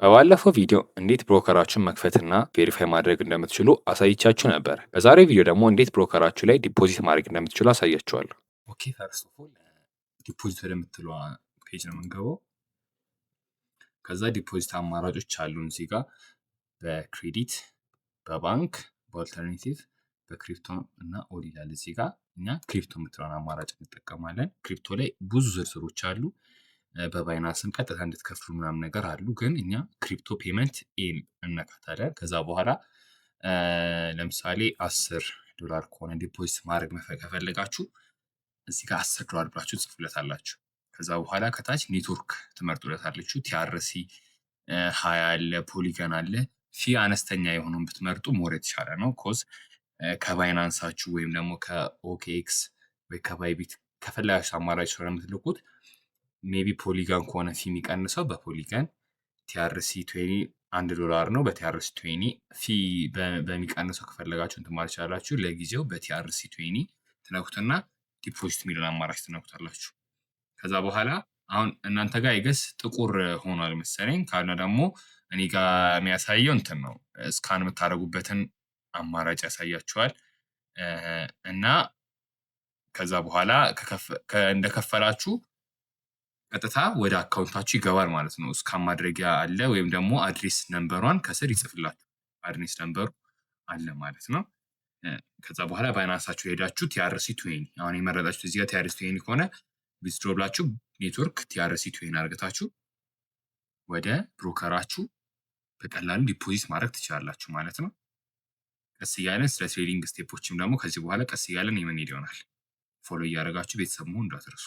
በባለፈው ቪዲዮ እንዴት broker ኣችሁን መክፈትና verify ማድረግ እንደምትችሉ አሳይቻችሁ ነበር። በዛሬው ቪዲዮ ደግሞ እንዴት broker ኣችሁ ላይ deposit ማድረግ እንደምትችሉ አሳያችኋለሁ። Okay, first of all deposit ወደምትለዋ page ነው የምንገባው። ከዛ deposit አማራጮች አሉን እዚህ ጋር በ credit፣ በባንክ፣ በ alternative፣ በ crypto እና all ይላል። እዚህ ጋር እኛ crypto የምትለውን አማራጭ እንጠቀማለን። Crypto ላይ ብዙ ዝርዝሮች አሉ። በ Binance ም ቀጥታ እንድትከፍሉ ምናምን ነገር አሉ። ግን እኛ crypto payment ኤን እነካታለን። ከዛ በኋላ ለምሳሌ 10 ዶላር ከሆነ deposit ማድረግ ከፈለጋችሁ እዚህ ጋር 10 ዶላር ብላችሁ ጽፉለታላችሁ። ከዛ በኋላ ከታች ኔትወርክ ትመርጡለታላችሁ። TRC 20 አለ፣ Polygon አለ። Fee አነስተኛ የሆነውን ብትመርጡ more የተሻለ ነው። 'Cause ከ Binance ኣችሁ ወይም ደግሞ ከ OKX ወይ ከ Bybit ከፈለጋችሁ አማራጭ ስለሆነ የምትልኩት maybe Polygon ከሆነ fee የሚቀንሰው በ Polygon፣ TRC 20 1 ዶላር ነው። በ TRC 20 fee በሚቀንሰው ከፈለጋችሁ እንትን ማለት ይችላላችሁ። ለጊዜው በ TRC 20 ትነኩትና deposit የሚለውን አማራጭ ትነኩታላችሁ። ከዛ በኋላ አሁን እናንተ ጋር I guess ጥቁር ሆኗል መሰለኝ። ካልሆነ ደግሞ እኔ ጋር የሚያሳየው እንትን ነው፣ scan የምታደርጉበትን አማራጭ ያሳያችኋል። እና ከዛ በኋላ እንደከፈላችሁ ቀጥታ ወደ account ኣችሁ ይገባል ማለት ነው። Scan ማድረጊያ አለ ወይም ደግሞ address number ኧን ከስር ይጽፍላችሁ፣ address number ኡ አለ ማለት ነው። ከዛ በኋላ Binance ኣችሁ ሄዳችሁ TRC 20 አሁን የመረጣችሁት እዚህ ጋር TRC 20 ከሆነ withdraw ብላችሁ network TRC 20 አርግታችሁ ወደ broker ኣችሁ በቀላሉ deposit ማድረግ ትችላላችሁ ማለት ነው። ቀስ እያለን ስለ trading step ኦችም ደግሞ ከዚህ በኋላ ቀስ እያለን የምንሄድ ይሆናል። Follow እያደረጋችሁ ቤተሰብ መሆን እንዳትረሱ።